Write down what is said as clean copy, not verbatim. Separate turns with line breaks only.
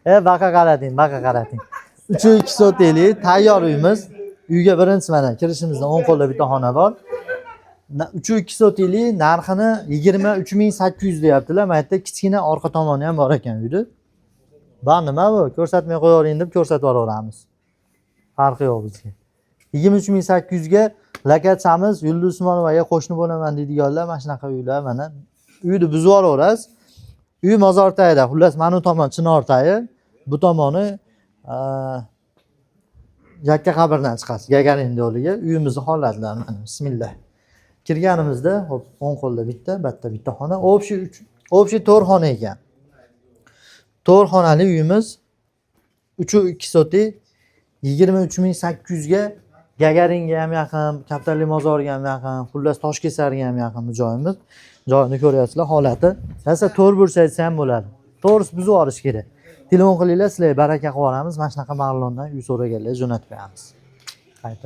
E, baqa qarating, baqa qarating. 3,2 sotiylik tayyor uyimiz. Uyga birinchi mana kirishimizda o'ng qo'lda bitta xona bor. 3,2 sotiylik, narxini 23 800 deyaptilar. Mana yerda kichkina orqa tomoni ham bor ekan uyni. Va nima bu? Ko'rsatmay qo'yavering deb ko'rsatib yuboraveramiz. Farqi yo'q bizga. 23 800 ga lokatsiyamiz Yulduz Usmonovaga qo'shni bo'laman deydiganlar mana shunaqa uylar, mana uyni buzib yuboraverasiz. Uy mozor tagida, xullas, mana bu tomon chinor tagi, bu tomoni yakka qabrdan chiqasiz Gagarin yo'liga. Uyimizni holatlari mana, bismillah. Kirganimizda, hop, o'ng qo'lda bitta, bu yerda bitta xona, общий uch, общий to'rt xona ekan. To'rt xonali uyimiz 3,2 sotik, 23 800 ga. Gagaringa ham yaqin, Kapitalli mozorga ham yaqin, xullas, Toshkesarga ham yaqin bu joyimiz. Joyini ko'ryapsizlar, holati. Rosa to'rt burchak desa ham bo'ladi. To'g'risi, buzib yuborish kerak. Telefon qilinglar, sizlarga baraka qilib yuboramiz. Mana shunaqa Marg'ilondan uy so'raganlar jo'natib qo'yamiz. Qayta.